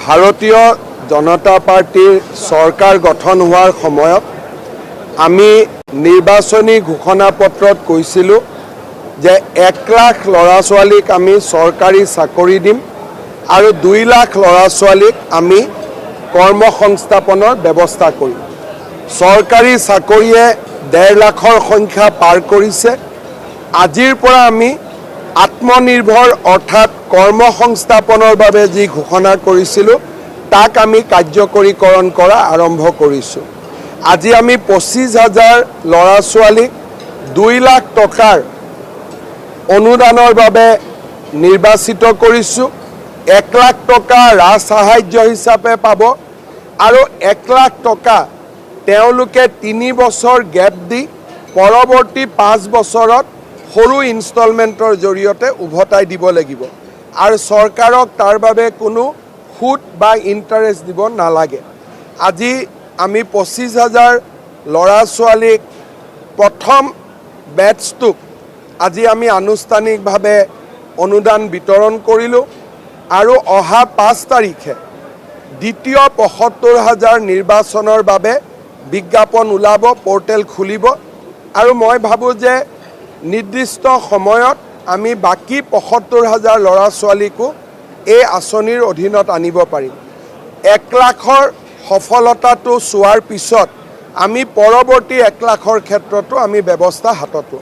ভাৰতীয় জনতা পাৰ্টীৰ চৰকাৰ গঠন হোৱাৰ সময়ত আমি নিৰ্বাচনী ঘোষণাপত্ৰত কৈছিলোঁ যে 1 লাখ ল'ৰা ছোৱালীক আমি চৰকাৰী চাকৰি দিম আৰু 2 লাখ ল'ৰা ছোৱালীক আমি কৰ্মসংস্থাপনৰ ব্যৱস্থা কৰিম। চৰকাৰী চাকৰিয়ে 1.5 লাখৰ সংখ্যা পাৰ কৰিছে। আজিৰ পৰা আমি আত্মনিৰ্ভৰ, অৰ্থাৎ কৰ্মসংস্থাপনৰ বাবে যি ঘোষণা কৰিছিলোঁ, তাক আমি কাৰ্যকৰীকৰণ কৰা আৰম্ভ কৰিছোঁ। আজি আমি 25 হাজাৰ ল'ৰা ছোৱালীক 2 লাখ টকাৰ অনুদানৰ বাবে নিৰ্বাচিত কৰিছোঁ। 1 লাখ টকা ৰাজসাহায্য হিচাপে পাব আৰু 1 লাখ টকা তেওঁলোকে 3 বছৰ গেপ দি পৰৱৰ্তী 5 বছৰত সৰু ইনষ্টলমেণ্টৰ জৰিয়তে উভতাই দিব লাগিব আৰু চৰকাৰক তাৰ বাবে কোনো সুদ বা ইণ্টাৰেষ্ট দিব নালাগে। আজি আমি 25 হাজাৰ ল'ৰা ছোৱালীক প্ৰথম বেটছটোক আজি আমি আনুষ্ঠানিকভাৱে অনুদান বিতৰণ কৰিলোঁ আৰু অহা 5 তাৰিখে দ্বিতীয় 75 হাজাৰ নিৰ্বাচনৰ বাবে বিজ্ঞাপন ওলাব, পৰ্টেল খুলিব আৰু মই ভাবোঁ যে নিৰ্দিষ্ট সময়ত আমি বাকী 75 হাজাৰ ল'ৰা ছোৱালীকো এই আঁচনিৰ অধীনত আনিব পাৰিম। 1 লাখৰ সফলতাটো চোৱাৰ পিছত আমি পৰৱৰ্তী 1 লাখৰ ক্ষেত্ৰতো আমি ব্যৱস্থা হাতত ল'ম।